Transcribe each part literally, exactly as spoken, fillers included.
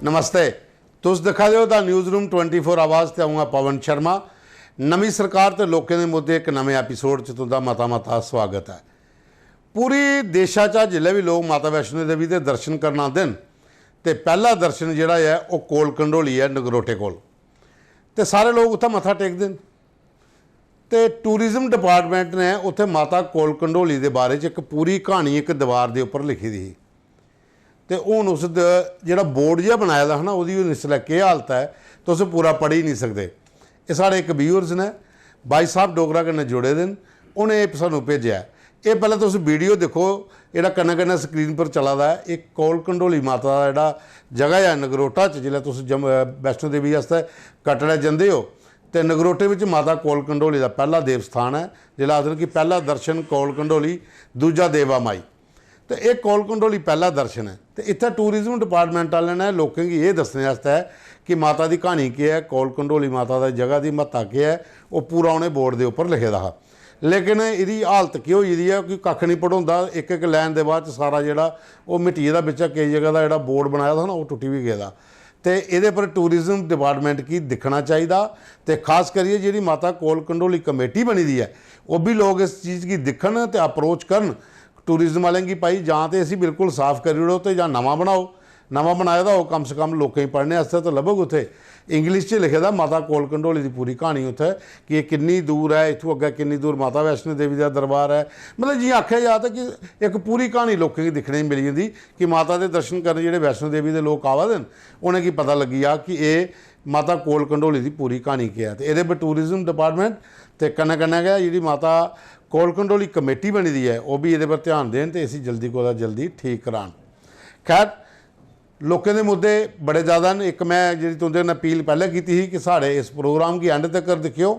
नमस्ते, तुस दिक्खा दे ओ the news room twenty four आवाज़ ते अ'ऊं आं पवन शर्मा। नमीं सरकार ते लोकें दे मुद्दे इक नमें एपिसोड च तुं'दा मता मता स्वागत ऐ। पूरी देशा चा जिसलै बी लोक माता वैष्णो देवी दे दर्शन करन आंदे न ते पैह्ला दर्शन जेह्ड़ा ऐ ओह् कोल कंडोली ऐ नगरोटे कोल। ते सारे लोक उत्थै मत्था टेकदे न। ते टूरिज्म डिपार्टमेंट ने उत्थै माता कोल कंडोली दे बारे च इक पूरी क्हानी इक दीवार दे उप्पर लिखी दी ही। ते हून उस द-, जेह्ड़ा बोर्ड जेहा बनाए दा हा ना, ओह्दी हून इसलै केह् हालत ऐ, तुस पूरा पढ़ी निं सकदे। एह् साढ़े इक व्यूअर्स न, भाई साहब डोगरा कन्नै जुड़े दे न, उ'नें एह् सानूं भेजेआ ऐ। एह् पैह्लें तुस वीडियो दिक्खो, जेह्ड़ा कन्नै कन्नै स्क्रीन पर चला दा ऐ, एह् कोल कंडोली माता दा जेह्ड़ा जगह ऐ नगरोटा च, जिसलै तुस जम-, वैष्णो देवी आस्तै कटड़ा जंदे ओ ते नगरोटे बिच माता कोल कंडोली दा पैह्ला देव स्थान ऐ। जिसलै आखदे न कि पैह्ला दर्शन कोल कंडोली, दूजा देवा माई। ते एह् कोल कंडोली पैह्ला दर्शन ऐ। ते इत्थै टूरिज्म डिपार्टमेंट आह्लें ने लोकें गी एह् दस्सने आस्तै कि माता दी क्हानी केह् ऐ, कोल कंडोली माता दा जगह दी म्हत्ता केह् ऐ, ओह् पूरा उ'नें बोर्ड दे उप्पर लिखे दा हा। लेकिन एह्दी हालत केह् होई दी ऐ कि कक्ख निं पढ़ोंदा, इक इक लाइन दे बाद च सारा जेह्ड़ा ओह् मिट्टी गेदा, बिच्चा केई जगह दा जेह्ड़ा बोर्ड बनाए दा हा ना, ओह् टुट्टी बी गेदा। ते एह्दे पर टूरिज्म डिपार्टमेंट गी दिक्खना चाहिदा। ते खास करियै जेह्ड़ी माता कोल कंडोली कमेटी बनी दी ऐ, ओह् बी लोक इस चीज गी दिक्खन ते अप्रोच करन टूरिज्म आह्लें गी, भाई जां ते इसी बिल्कुल साफ करी ओड़ो ते जां नमां बनाओ। नमां बनाए दा होग, कम से कम लोकें गी पढ़ने आस्तै ते लब्भग उत्थै। इंग्लिश च लिखे दा माता कोल कंडोली दी पूरी क्हानी उत्थै, कि एह् किन्नी दूर ऐ, इत्थूं अग्गें किन्नी दूर माता वैष्णो देवी दा दरबार ऐ। मतलब जि'यां आखेआ जा ते कि इक पूरी क्हानी लोकें गी दिक्खने गी मिली जंदी कि माता दे दर्शन करन जेह्ड़े वैष्णो देवी दे लोक आवा दे न, उ'नेंगी पता लग्गी जा कि एह् माता कोल कंडोली दी पूरी क्हानी केह् ऐ। ते एह्दे पर टूरिज्म डिपार्टमेंट ते कन्नै कन्नै गै जेह्ड़ी माता कोल कंडोली कमेटी बनी दी ऐ, ओह् बी एह्दे पर ध्यान देन ते इसी जल्दी कोला जल्दी ठीक करान। खैर, लोकें दे मुद्दे बड़े ज़्यादा न। इक में जेह्ड़ी तुं'दे कन्नै अपील पैह्लें कीती ही कि साढ़े इस प्रोग्राम गी एंड तक्कर दिक्खेओ,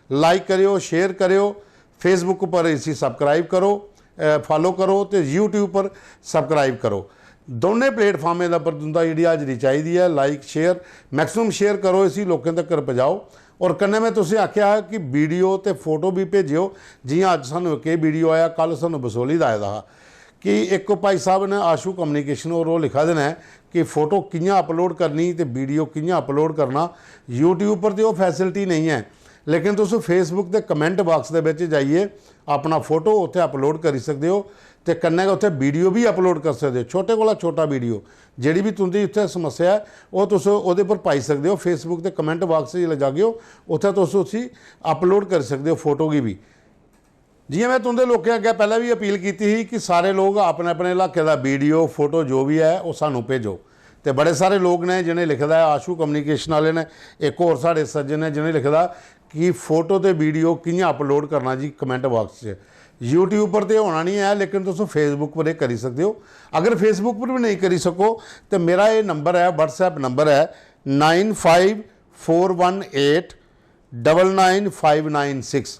लाइक करेओ, शेयर करेओ, Facebook पर इसी सब्सक्राइब करो, फॉलो करो ते YouTube पर सब्सक्राइब करो। दौनें प्लेटफार्में दे उप्पर तुं'दा जेह्ड़ी हाजरी चाहिदी ऐ, लाइक शेयर, मैक्सिमम शेयर करो, इसी लोकें तक्कर पजाओ। और कन्नै में तुसें आखेआ हा कि वीडियो ते फोटो बी भेजेओ। जि'यां अज्ज सानूं इक एह् वीडियो आया, कल सानूं बसोली दा आए दा हा कि इक भाई साहब ने, आशू कम्युनिकेशन, और ओह् लिखा दे न कि फोटो कि'यां अपलोड करनी ते वीडियो कि'यां अपलोड करना। YouTube पर ते ओह् फैसिलिटी नेईं ऐ, लेकिन तुस Facebook दे कमेंट बाक्स दे बिच जाइयै अपना फोटो उत्थै अपलोड करी सकदे ओ ते कन्नै गै उत्थै वीडियो बी अपलोड करी सकदे ओ। छोटे कोला छोटा वीडियो, जेह्ड़ी बी तुं'दी उत्थै समस्या ऐ, ओह् तुस ओह्दे पर पाई सकदे ओ। Facebook दे कमेंट बाक्स च जिसलै जागे ओ, उत्थै तुस उसी अपलोड करी सकदे ओ, फोटो गी बी। जि'यां में तुं'दे लोकें अग्गें पैह्लें बी अपील कीती ही कि सारे लोक अपने अपने इलाके दा वीडियो, फोटो जो बी ऐ, ओह् सानूं भेजो। ते बड़े सारे लोक ने जि'नें लिखे दा ऐ, आशू कम्युनिकेशन आह्ले ने, इक होर साढ़े सज्जन ने जि'नें लिखे दा कि फोटो ते वीडियो कि'यां अपलोड करना जी कमेंट बाक्स च। YouTube पर ते होना निं ऐ, लेकिन तुस Facebook पर एह् करी सकदे ओ। अगर Facebook पर बी नेईं करी सको ते मेरा एह् नंबर ऐ, WhatsApp नंबर ऐ nine five four one eight double nine five nine six.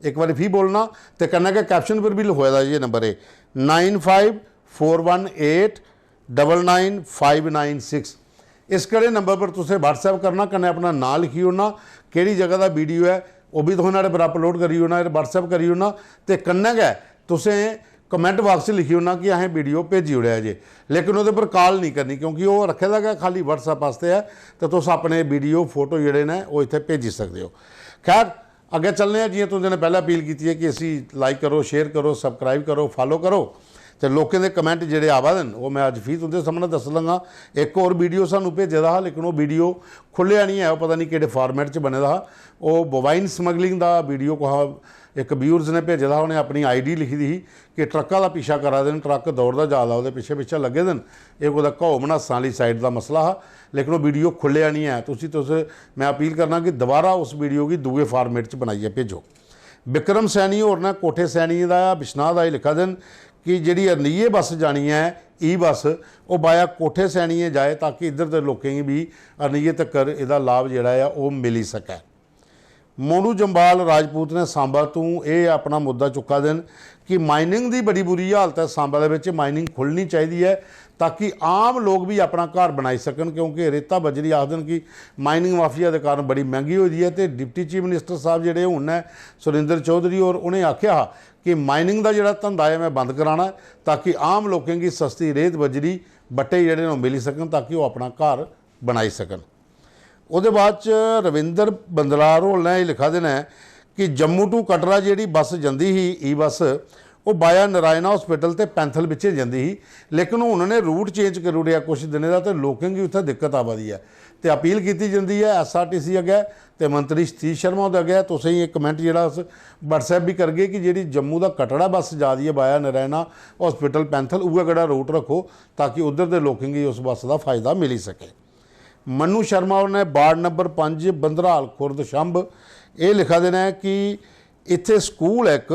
इक बारी फ्ही बोलना, ते कन्नै गै कैप्शन पर बी लखोए दा जे नंबर ऐ, nine five four one eight double nine five nine six. इस केह्ड़े नंबर पर तुसें WhatsApp करना, कन्नै अपना नांऽ लिखी ओड़ना, केह्ड़ी जगह दा वीडियो ऐ, ओह् बी तुसें नुहाड़े पर अपलोड करी ओड़ना, WhatsApp करी ओड़ना, ते कन्नै गै तुसें कमेंट बाक्स च लिखी ओड़ना कि असें वीडियो भेजी ओड़ेआ जे, लेकिन ओह्दे पर कॉल निं करनी, क्योंकि ओह् रक्खे दा गै खाल्ली WhatsApp आस्तै ऐ, ते तुस अपने वीडियो, फोटो जेह्ड़े न, ओह् इत्थै भेजी सकदे ओ। खैर, अग्गें चलने आं। जि'यां तुं'दे ने पैह्लें अपील कीती ऐ कि इसी लाइक करो, शेयर करो, सब्सक्राइब करो, फॉलो करो, ते लोकें दे कमेंट जेह्ड़े आवा दे न, ओह् में अज्ज फ्ही तुं'दे सामनै दस्सन लगा। इक होर वीडियो सानूं भेजे दा हा, लेकिन ओह् वीडियो खु'ल्लेआ निं ऐ, ओह् पता निं केह्ड़े फार्मेट च बने दा हा। ओह् बोवाइन स्मगलिंग दा वीडियो कुसै इक व्यूअर्स ने भेजे दा हा, उ'नें अपनी आईडी लिखी दी ही कि ट्रक्का दा पीछा करा दे न, ट्रक दौड़दा जा दा, ओह्दे पिच्छे पिच्छे लग्गे दे न। एह् कुतै घौ मनासां आह्ली साइड दा मसला हा, लेकिन ओह् वीडियो खु'ल्लेआ निं ऐ। तुसी, तुस, में अपील करना कि दोबारा उस वीडियो गी दूए फार्मेट च बनाइयै भेजो। बिक्रम सैनी होर ने कोठे सैनियें दा, बिश्नाह दा एह् लिखा दे न कि जेह्ड़ी अरनिये बस जानी ऐ, ई बस, ओह् बाया कोठे सैनिये जाए, ताकि इद्धर दे लोकें गी बी अरनिये तक्कर एह्दा लाभ जेह्ड़ा ऐ, ओह् मिली सकै। मोनू जम्बाल राजपूत ने सांबा तों एह् अपना मुद्दा चुक्का दे न कि माइनिंग दी बड़ी बुरी हालत ऐ, सांबा दे बिच माइनिंग खु'ल्लनी चाहिदी ऐ, ताकि आम लोक बी अपना घर बनाई सकन, क्योंकि रेता बजरी आखदे न कि माइनिंग माफिया दे कारण बड़ी मैंह्गी होई दी ऐ। ते डिप्टी चीफ मिनिस्टर साहब जेह्ड़े हून न, सुरिंदर चौधरी होर, उ'नें आखेआ हा कि माइनिंग दा जेह्ड़ा धंधा ऐ, में बंद कराना ऐ, ताकि आम लोकें गी सस्ती रेत बजरी बट्टे जेह्ड़े न ओह् मिली सकन, ताकि ओह् अपना घर बनाई सकन। ओह्दे बाद च रविंदर बंदलार होर ने एह् लिखा दे न कि जम्मू to कटरा जेह्ड़ी बस जंदी ही, ई बस, ओह् बाया नारायणा हॉस्पिटल ते पैंथल बिच्चें जंदी ही, लेकिन हून उ'नें रूट चेंज करी ओड़ेआ कुछ दिनें दा, ते लोकें गी उत्थै दिक्कत आवा दी ऐ। ते अपील कीती जंदी ऐ एसआरटीसी अग्गै ते मंत्री सतीश शर्मा हुंदे अग्गै, तुसें गी इक कमेंट जेह्ड़ा अस WhatsApp बी करगे कि जेह्ड़ी जम्मू दा कटड़ा बस जा दी ऐ बाया नारायणा हॉस्पिटल पैंथल, उ'ऐ केह्ड़ा रूट रक्खो, ताकि उद्धर दे लोकें गी उस बस दा फायदा मिली सके। मन्नू शर्मा होर ने वार्ड नंबर पंज बंदराल खुर्द छंब एह् लिखा दे न कि इत्थै स्कूल ऐ इक,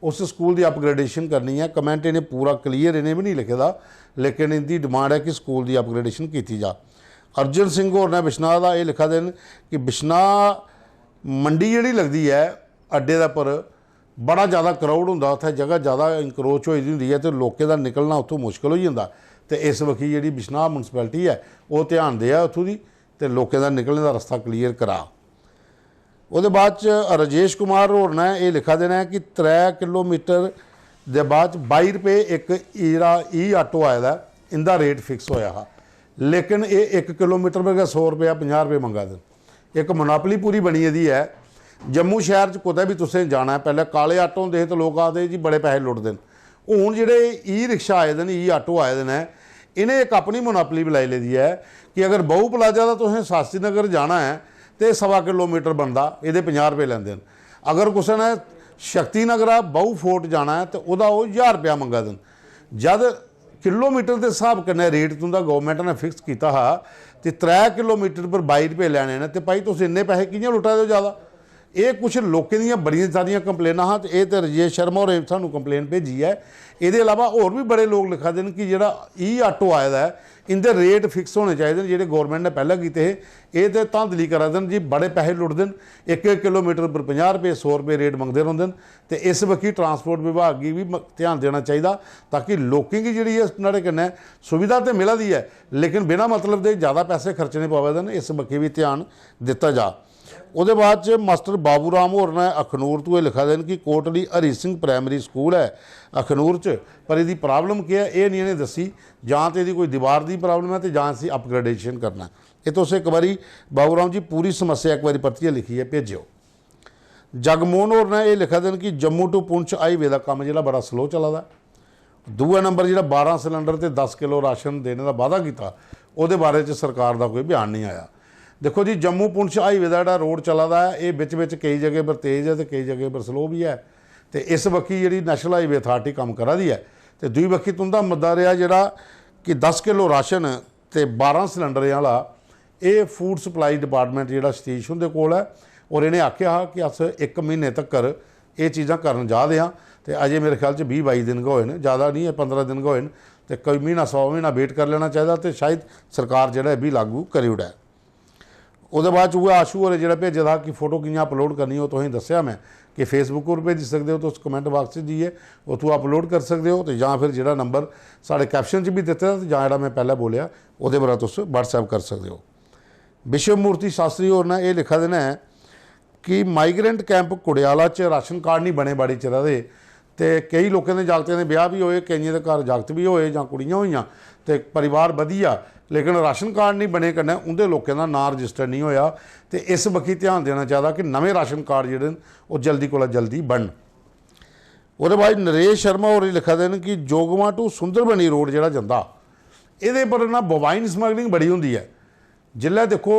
उस स्कूल दी अपग्रेडेशन करनी ऐ। कमेंट इ'नें पूरा क्लियर इ'नें बी नहीं लिखे दा, लेकिन इंदी डिमांड ऐ कि स्कूल दी अपग्रेडेशन कीती जा। अर्जन सिंह होर ने बिश्नाह दा एह् लिखा दे न कि बिश्नाह मंडी जेह्ड़ी लगदी ऐ अड्डे दे पर बड़ा ज़्यादा क्राउड होंदा, उत्थै जगह ज़्यादा इंक्रोच होई दी होंदी ऐ ते लोकें दा निकलना उत्थूं मुश्कल होई जंदा। ते इस बक्खी जेह्ड़ी बिश्नाह म्युनिसिपैलिटी ऐ ओह् ध्यान देऐ उत्थूं दी ते लोकें दा निकलने दा रस्ता क्लियर करा। ओह्दे बाद च राजेश कुमार होर ने एह् लिखा दे न कि त्रै किलोमीटर दे बाद च बाई रपेऽ इक जेह्ड़ा ई आटो आए दा ऐ, इं'दा रेट फिक्स होएआ हा, लेकिन एह् इक किलोमीटर पर गै सौ रपेआ, पंजाह् रपेऽ मंगा दे न। इक मोनापली पूरी बनी गेदी ऐ। जम्मू शैह्र च कुतै बी तुसें जाना ऐ, पैह्लें काले आटो होंदे हे ते लोक आखदे जी बड़े पैसे लुटदे न। हून जेह्ड़े ई रिक्शा आए दे न, ई आटो आए दे न, इ'नें इक अपनी मोनापली बनाई लेदी ऐ कि अगर बहू प्लाजा दा तुसें शास्त्री नगर जाना ऐ ते सवा किलोमीटर बनदा, एह्दे पंजाह् रपेऽ लैंदे न। अगर कुसै ने शक्ति नगरा बहू फोर्ट जाना ऐ ते ओह्दा ओह् ज्हार रपेआ मंगा दे न। जद किलोमीटर दे स्हाब कन्नै रेट तुं'दा गौरमैंट ने फिक्स कीता हा ते त्रै किलोमीटर पर बाई रपेऽ लैने न, ते भाई तुस इन्ने पैसे कि'यां लुट्टा दे ओ ज़्यादा? एह् कुछ लोकें दियां बड़ियां सारियां कंप्लेनां हां ते एह् ते राजेश शर्मा होरें सानूं कंप्लेन भेजी ऐ। एह्दे इलावा होर बी बड़े लोक लिखा दे न कि जेह्ड़ा ई आटो आए दा ऐ, इं'दे रेट फिक्स होने चाहिदे न जेह्ड़े गौरमैंट ने पैह्लें कीते हे। एह् ते धांधली करा दे न जी, बड़े पैसे लुटदे न, इक इक किलोमीटर पर पंजाह् रपेऽ, सौ रपेऽ रेट मंगदे रौंह्दे न। ते इस बक्खी ट्रांसपोर्ट विभाग गी बी म-, ध्यान देना चाहिदा, ताकि लोकें गी जेह्ड़ी ऐ नुहाड़े कन्नै सुविधा ते मिला दी ऐ, लेकिन बिना मतलब दे ज़्यादा पैसे खर्चने पवा दे न, इस बक्खी बी ध्यान दित्ता जा। ओह्दे बाद च मास्टर बाबू राम होर ने अखनूर तों एह् लिखा दे न कि कोटली हरि सिंह प्राइमरी स्कूल ऐ अखनूर च, पर एह्दी प्रॉब्लम केह् ऐ एह् निं इ'नें दस्सी, जां ते एह्दी कोई दीवार दी प्रॉब्लम ऐ ते जां इसी अपग्रेडेशन करना ऐ। एह् तुस इक बारी बाबू राम जी पूरी समस्या इक बारी परतियै लिखियै भेजेओ। जगमोहन होर ने एह् लिखा दे न कि जम्मू to पुंछ हाईवे दा कम्म जेह्ड़ा बड़ा स्लो चला दा ऐ। दूआ नंबर जेह्ड़ा बारां सिलेंडर ते दस किलो राशन देने दा वादा कीता, ओह्दे बारे च सरकार दा कोई बयान निं आया। दिक्खो जी, जम्मू पुंछ हाईवे दा जेह्ड़ा रोड चला दा ऐ, एह् बिच बिच केई जगह पर तेज ऐ ते केई जगह पर स्लो बी ऐ। ते इस बक्खी जेह्ड़ी नेशनल हाईवे अथार्टी कम्म करा दी ऐ, ते दूई बक्खी तुं'दा मुद्दा रेहा जेह्ड़ा कि दस किलो राशन ते बारां सिलेंडरें आह्ला, एह् फूड सप्लाई डिपार्टमेंट जेह्ड़ा सतीश हुंदे कोल ऐ, और इ'नें आखेआ हा कि अस इक म्हीने तक्कर एह् चीज़ां करन जा दे आं। ते अजें मेरे ख्याल च बीह् बाई दिन गै होए न, ज़्यादा निं ऐ, पंदरां दिन गै होए न, ते कोई म्हीना सवा म्हीना वेट करी लैना चाहिदा ते शायद सरकार जेह्ड़ा एह् बी लागू करी ओड़ै। ओह्दे बाद च उ'ऐ आशु होरें जेह्ड़ा भेजे दा हा कि फोटो कि'यां अपलोड करनी, ओह् तुसेंगी दस्सेआ में कि Facebook पर भेजी सकदे ओ तुस, कमेंट बाक्स च जाइयै उत्थूं अपलोड करी सकदे ओ, ते जां फिर जेह्ड़ा नंबर साढ़े कैप्शन च बी दित्ते दा ते जां जेह्ड़ा में पैह्लें बोलेआ, ओह्दे पर तुस WhatsApp करी सकदे ओ। विश्व मूर्ति शास्त्री होर ने एह् लिखा दे न कि माइग्रेंट कैंप कुड़ियाला च राशन कार्ड निं बने बड़ी चिरा दे, ते केई लोकें दे जागतें दे ब्याह् बी होए, केइयें दे घर जागत बी होए जां कुड़ियां होइयां ते परिवार बधी गेआ, लेकिन राशन कार्ड निं बने कन्नै उं'दे लोकें दा नांऽ रजिस्टर निं होएआ। ते इस बक्खी ध्यान देना चाहिदा कि नमें राशन कार्ड जेह्ड़े न ओह् जल्दी कोला जल्दी बनन। ओह्दे बाद नरेश शर्मा होर लिखा दे न कि जोगमा to सुंदरबनी रोड जेह्ड़ा जंदा, एह्दे पर ना बोवाइन स्मगलिंग बड़ी होंदी ऐ। जिसलै दिक्खो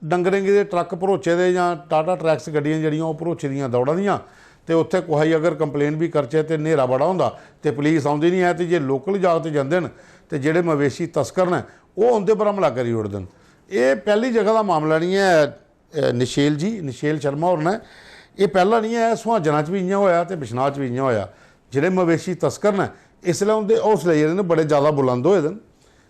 डंगरें गी ते ट्रक भरोचे दे जां टाटा ट्रैक्स गड्डियां जेह्ड़ियां ओह् भरोचे दियां दौड़ा दियां, ते उत्थै कुसै गी अगर कंप्लेन बी करचै ते न्हेरा बड़ा होंदा ते पुलिस औंदी निं ऐ, ते जे लोकल जागत जंदे न ते जेह्ड़े मवेशी तस्कर न ओह् उं'दे पर हमला करी ओड़दे न। एह् पैह्ली जगह दा मामला निं ऐ, अ, निशेल जी, निशेल शर्मा होर न, एह् पैह्ला निं ऐ, सुहाजना च बी इ'यां होआ ते बिश्नाह च बी इ'यां होआ। जेह्ड़े मवेशी तस्कर न, इसलै उं'दे हौसले जेह्ड़े न बड़े ज़्यादा बुलंद होए दे न।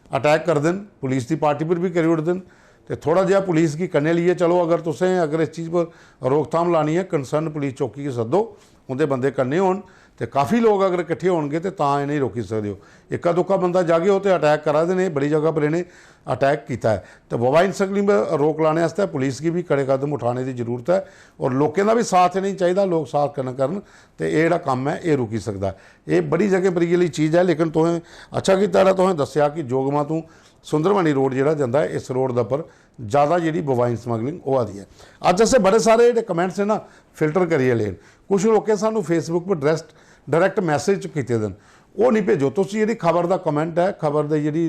अटैक करदे न, पुलिस दी पार्टी पर बी करी ओड़दे न। ते थोह्ड़ा जेहा पुलिस गी कन्नै लेइयै चलो, अगर तुसें, अगर इस चीज़ पर रोकथाम लानी ऐ, कंसर्न पुलिस चौकी गी सद्दो, उं'दे बंदे कन्नै होन ते काफ़ी लोक अगर किट्ठे होनगे ते तां इ'नेंगी रोकी सकदे ओ। इक्का दुक्का बंदा जागे, ओह् ते अटैक करा दे न, बड़ी जगह पर इ'नें अटैक कीता ऐ। ते मोबाइल स्मगलिंग पर रोक लाने आस्तै पुलिस गी बी कड़े कदम उठाने दी जरूरत ऐ और लोकें दा बी साथ इ'नेंगी चाहिदा, लोक साथ कन्नै करन ते एह् जेह्ड़ा कम्म ऐ एह् रुकी सकदा ऐ। एह् बड़ी जगह पर इ'यै लेई चीज ऐ, लेकिन तुसें अच्छा कीता जेह्ड़ा तुसें दस्सेआ कि जोगमा तों सुंदरबनी रोड जेह्ड़ा जंदा ऐ, इस रोड दे उप्पर ज़्यादा जेह्ड़ी मोबाइल स्मगलिंग होआ दी ऐ। अज्ज असें बड़े सारे जेह्ड़े कमेंट्स न ना फिल्टर करियै ले न। कुछ लोकें सानूं Facebook पर डायरेक्ट डायरेक्ट मैसेज च कीते दे न, ओह् निं भेजो। तुस जेह्ड़ी खबर दा कमेंट ऐ, खबर दी जेह्ड़ी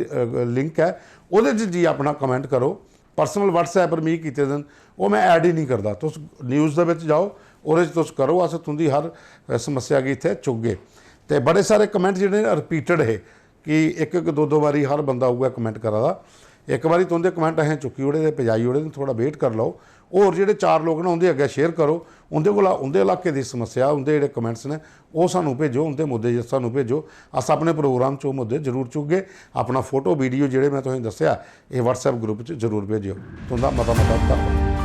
लिंक ऐ, ओह्दे च जी अपना कमेंट करो। पर्सनल WhatsApp पर मिगी कीते दे न, ओह् में ऐड ही निं करदा। तुस न्यूज़ दे बिच जाओ, ओह्दे च तुस करो, अस तुं'दी हर अ, समस्या गी इत्थै चुकगे। ते बड़े सारे कमेंट जेह्ड़े रिपीटेड हे कि इक इक दो दो बारी हर बंदा उ'ऐ कमेंट करा दा। इक बारी तुं'दे कमेंट असें चुक्की ओड़े दे, पजाई ओड़े दे, थोह्ड़ा वेट करी लैओ। होर जेह्ड़े चार लोक न उं'दे अग्गें शेयर करो, उं'दे कोला उं'दे इलाके दी समस्या, उं'दे जेह्ड़े कमेंट्स न ओह् सानूं भेजो, उं'दे मुद्दे जे सानूं भेजो। अस अपने प्रोग्राम च ओह् मुद्दे जरूर चुकगे। अपना फोटो वीडियो जेह्ड़े में तुसेंगी दस्सेआ एह् WhatsApp ग्रुप च जरूर भेजेओ। तुं'दा मता मता धन्नवाद।